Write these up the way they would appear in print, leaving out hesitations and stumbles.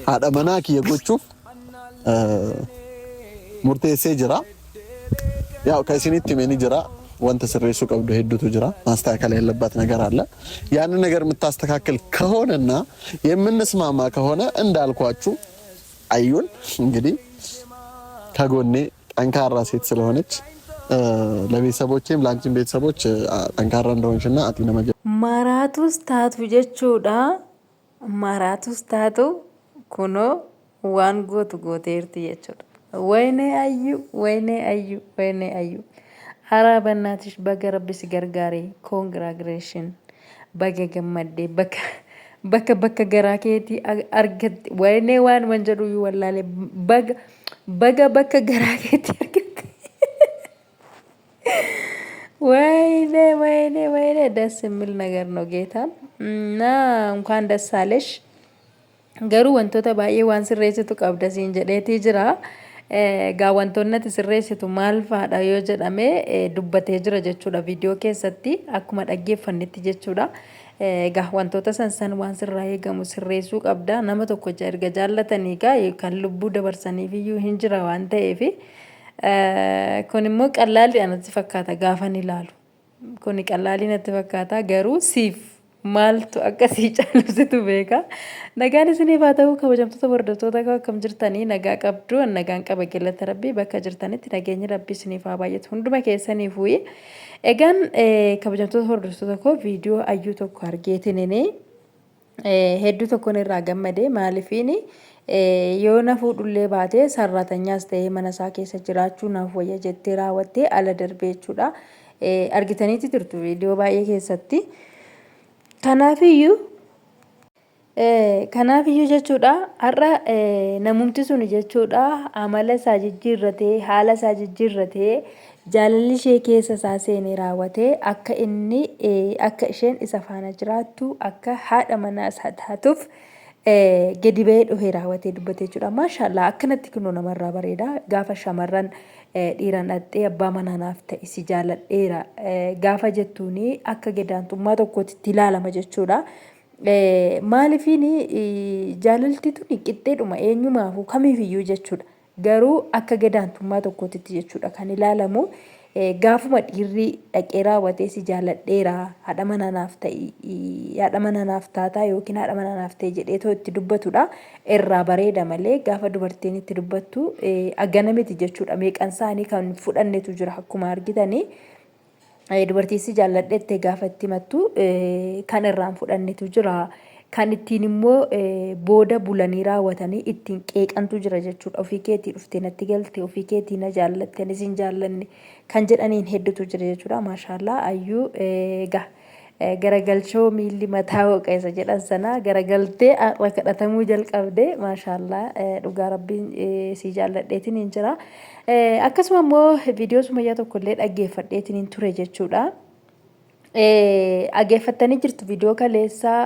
Haadha manaa kiyya gochuuf murteessee jira. Yaa'u ka isinitti hime ni jira. Wanta sirreessuu qabdu hedduutu jira. ማስተካከል ያለባት ነገር አለ። ያንን ነገር የምታስተካክል ከሆነና የምንስማማ ከሆነ እንዳልኳችሁ አዩን እንግዲህ ከጎኔ ጠንካራ ሴት ስለሆነች ለቤተሰቦቼም ለአንቺም ቤተሰቦች ጠንካራ እንደሆንሽና አጢነ Maraatus taatu jechuudha. Maraatus taatu kunoo waan gootu gooteerti jechuudha. Wayinee Ayyuu, wayinee Ayyuu, wayinee Ayyuu. Araa bannaatish baga rabbi si gargaare congratulation baga gammadde bakka bakka bakka garaa keetii argatte wayinee waan waan jedhu iyyuu wallaale baga baga bakka garaa keetii argatte. ወይኔ ወይኔ ወይኔ ደስ የሚል ነገር ነው ጌታን እና እንኳን ደስ አለሽ። Garuu wantoota baay'ee waan sirreessitu qabda siin jedheetii jira. Egaa wantoonni ati sirreessitu maal fa'aadha yoo jedhame dubbatee jira jechuudha viidiyoo keessatti akkuma dhaggeeffannetti jechuudha. Egaa wantoota san san waan sirraa eegamu sirreessuu qabda. Nama tokko erga jaallatanii egaa kan lubbuu dabarsaniif iyyuu hin jira waan ta'eef kun immoo qallaalli natti fakkaata gaafan ilaalu. Kuni qallaalii natti fakkaata garuu siif maaltu akka sii caalu situ beeka. Nagaan isiniif haa ta'u kabajamtoota hordoftoota koo akkam jirtanii nagaa qabdu an nagaan qaba galata rabbii bakka jirtanitti nageenyi rabbii isiniif haa baay'atu hunduma keessaniifuu. Egaan kabajamtoota hordoftoota koo viidiyoo ayyuu tokko argeetinini hedduu tokkon irraa gammade maalifiin yoo na fuudhullee baate sarraatanyaas ta'ee mana isaa keessa jiraachuu naaf wayya jettee raawwattee ala darbee jechuudha. Argitaniitti turtu viidiyoo baay'ee keessatti. Kanaafiyyuu Kanaafiyyuu jechuudha har'a namumti sun jechuudha amala isaa jijjiirratee haala isaa jijjiirratee jaalalli ishee keessa isaa seenee raawwatee akka inni akka isheen isa faana jiraattu akka haadha manaa isaa taatuuf gadi ba'ee dhufee raawwatee dubbate jechuudha. Maashaallah akkanatti kunoo namarraa bareeda gaafa shamarran dhiiraan dhaqxee abbaa manaa naaf ta'i si jaaladheera gaafa jettuuni akka gadaantummaa tokkootti ilaalama jechuudha. Maalifiin jaalalti tuni qixxeedhuma eenyumaafuu kamiifiyyuu jechuudha. Garuu akka gadaantummaa tokkootitti jechuudha kan ilaalamu. Gaafuma dhiirri dhaqee raawwatee si jaaladheera haadha manaa naaf ta'i haadha manaa naaf taataa yookiin haadha manaa naaf ta'i jedhee too itti dubbatudha. Irraa bareeda malee gaafa dubartiin itti dubbattu agana miti jechuudha. Meeqan isaanii kan fudhannetu jira akkuma argitanii. Dubartii si jaalladhe jettee gaafa itti himattu kan irraan fudhannetu jira. Kan ittiin immoo booda bulanii raawwatanii ittiin qeeqantu jira jechuudha. Ofii keetii dhuftee natti galte, ofii keetii na jaallatte, anis hin jaallanne kan jedhaniin hedduutu jira jechuudha. Maashaallaa ayyuu egaa garagalchoo miilli mataa hooqa isa jedhan sana garagaltee har'a kadhatamuu jalqabde maashaallaa dhugaa rabbiin sii jaalladheetiin hin jira. Akkasuma immoo viidiyoo sumayyaa tokko illee dhaggeeffadheetiin hin ture jechuudha. Dhageeffattanii jirtu viidiyoo kaleessaa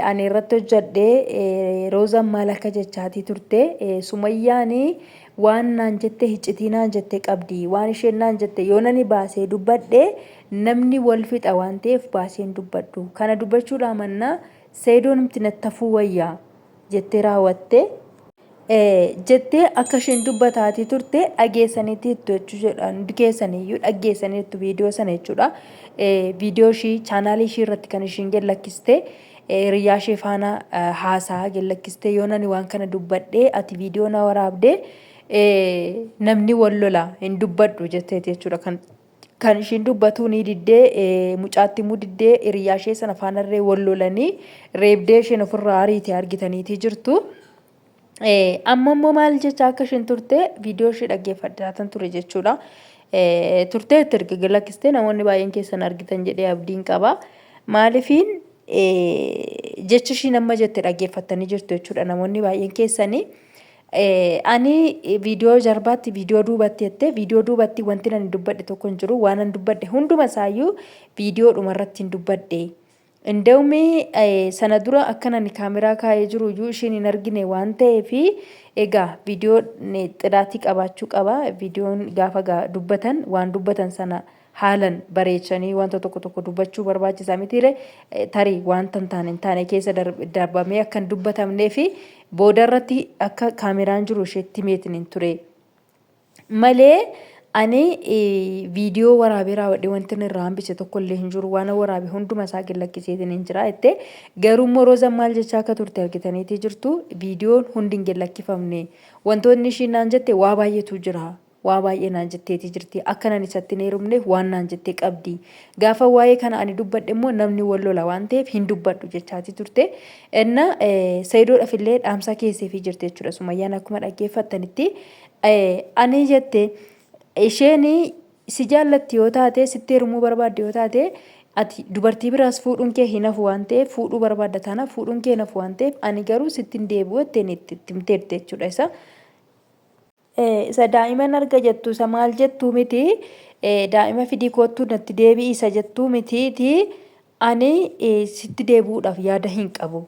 ani irratti hojjedhe roozaan maal akka jechaatii turte sumayyaan waan naan jette hiccitii naan jette qabdi waan isheen naan jette yoo nani baasee dubbadhe namni wal fixa waan ta'eef baasee hin dubbadhu kana dubbachuudhaa mannaa seedoonumti natti hafuu wayyaa jettee raawwatte jettee akka isheen dubbataatii turte dhageessaniitti jechuu jedha hundi keessaniyyuu dhaggeessaniittu viidiyoo sana jechuudha. Viidiyoo ishii chaanaalii ishii irratti kan ishiin gad lakkiste hiriyaa ishee faana haasaa gad lakkiste yoo nani waan kana dubbadhee ati viidiyoo na waraabdee namni wal lola hin dubbadhu jetteeti jechuudha kan kan ishiin dubbatuu ni diddee mucaatti immoo diddee hiriyaa ishee sana faanarree wal lolanii reebdee isheen ofirraa ariite argitaniitii jirtu. Amma immoo maal jecha akka isheen turte viidiyoo ishee dhaggeeffadhaatan ture jechuudha. Turtee itti erga gad lakkistee namoonni baay'een keessan argitan jedhee abdiin qaba. Maaliifiin jecha ishiin amma jette dhaggeeffattanii jirtu jechuudha namoonni baay'een keessanii. Ani viidiyoo jarbaatti viidiyoo duubatti jettee viidiyoo duubatti wanti ani dubbadhe tokko hin jiru waan ani dubbadhe hunduma isaayyuu viidiyoodhuma irratti hin dubbadhe. Indawmi sana dura akkan ani kaameraa kaa'ee jiru iyyuu ishiin hin argine waan ta'eef egaa viidiyoo xiraatii qabaachuu qaba. Viidiyoon gaafa dubbatan waan dubbatan sana haalan bareechanii wanta tokko tokko dubbachuu barbaachisaa mitiire tarii wanta hin taane hin taane keessa darbamee akka hin dubbatamnee fi Booda irratti akka kaameraan jiru isheetti himeetiin hin ture. Malee ani viidiyoo waraabee raawwadhee wanti inni irraa hambise tokko illee hin jiru. Waan waraabe hunduma isaa gad lakkiseetiin hin jira jette. Garuu immoo Roozan maal jechaa akka turte argitaniitii jirtu. Viidiyoon hundi hin gad lakkifamne. Wantoonni ishiin naan jette waa baay'eetu jira. Waa baay'ee naan jetteetii jirti. Akkan ani isatti hin heerumneef waan naan jette qabdi. Gaafa waa'ee kana ani dubbadhe immoo namni wal lola waan ta'eef hin dubbadhu jechaatii turte. Inna Sayidoodhaaf illee dhaamsa keesseefii jirti jechuudha. Sumayyaan akkuma dhaggeeffattanitti ani jette isheen si jaallatti yoo taate, sitti heerumuu barbaadde yoo taate, ati dubartii biraas fuudhuun kee hin hafu waan ta'eef, fuudhuu barbaadda taanaan fuudhuun kee hin hafu waan ta'eef, ani garuu sitti hin deebi'u jetteen itti himteerti jechuudha isa. Isa daa'iman arga jettu isa maal jettuu miti, daa'ima fidii koottuu natti deebi'i isa jettuu mitiiti, ani sitti deebi'uudhaaf yaada hin qabu.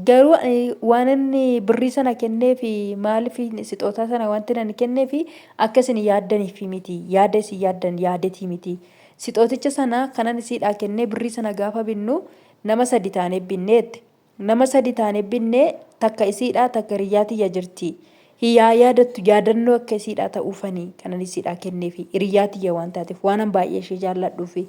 Garuu ani waan inni birrii sana kenneefi maaliif sixootaa sana wanti ani kenneefi akka isin yaaddaniif miti, yaada isin yaaddan yaadetii miti. Sixooticha sana kanan isiidhaa kennee birrii sana gaafa binnu nama sadi taanee binne jette. Nama sadi taane binne, takka isiidha, takka hiriyyaa tiyya jirti. Yaa yaadattu, yaadannoo akka isiidhaa ta'uufani kanan isiidhaa kenneefi, hiriyyaa tiyya waan taateef, waanan baay'ee ishee jaalladhuufi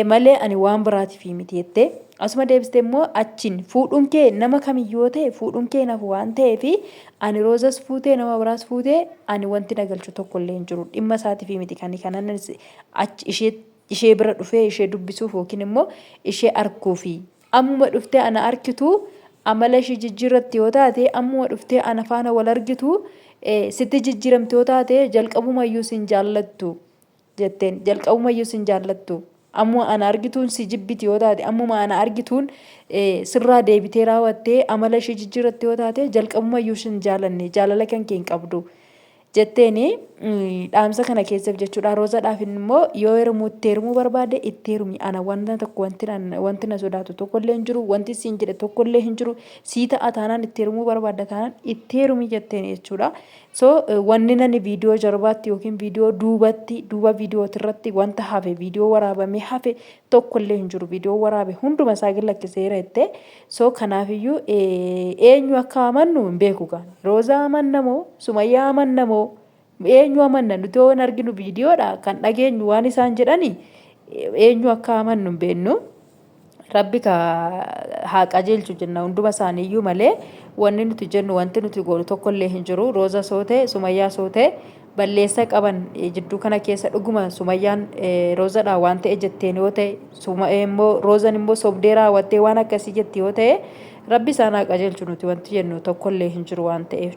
malee ani waan biraatifi miti jette. Asuma deebiste immoo achiin fuudhuun kee nama kamiyyuu yoo ta'e fuudhuun kee hin hafu waan ta'eefi ani Roozas fuutee nama biraas fuutee ani wanti na galchu tokko illee hin jiru. Dhimma isaatifi miti kan kanan achi ishee ishee bira dhufee ishee dubbisuuf yookiin immoo ishee arguufi. Ammuma dhuftee ana arkitu amala ishii jijjiirratti yoo taate, ammuma dhuftee ana faana wal argitu sitti jijjiiramti yoo taate, jalqabumayyuu sin jaallattu jetteen. Jalqabumayyuu sin jaallattu. Ammuma ana argituun si jibbiti yoo taate, ammuma ana argituun sirraa deebitee raawwattee amala ishii jijjiirratti yoo taate, jalqabumayyuu sin jaalanne, jaalala kan kee hin qabdu jetteeni dhaamsa kana keessaf jechuudha. Roozadhaaf immoo yoo heerumuu itti heerumuu barbaade itti heerumi, ana wanta tokko wanti na sodaatu tokko illee hin jiru, wanti siin jedhe tokko illee hin jiru, sii ta'a taanaan, itti heerumuu barbaadda taanaan itti heerumi jetteen jechuudha. So wanni nani viidiyoo jarbaatti yookiin viidiyoo duubatti duuba viidiyootirratti wanta hafe, viidiyoo waraabamee hafe tokko illee hin jiru, viidiyoo waraabe hunduma isaa gad lakkiseera jettee. So kanaafiyyuu eenyu akka amannu hin beeku gaa. Roozaa amanna moo Sumayyaa amanna moo eenyu amanna? Nuti yoo hin arginu viidiyoodha, kan dhageenyu waan isaan jedhani, eenyu akka amannu hin beeknu. Rabbi ka haa qajeelchu jenna hunduma isaaniiyyuu malee wanni nuti jennu, wanti nuti goonu tokkollee hin jiru. Rooza soo ta'e Sumayyaa soo ta'e balleessa qaban jidduu kana keessa dhuguma Sumayyaan Roozadhaa waan ta'e jetteen yoo ta'e, immoo Roozan immoo sobdee raawwattee waan akkasii jetti yoo ta'e, Rabbi isaan haa qajeelchu, nuti wanti jennu tokkollee hin jiru waan ta'eef.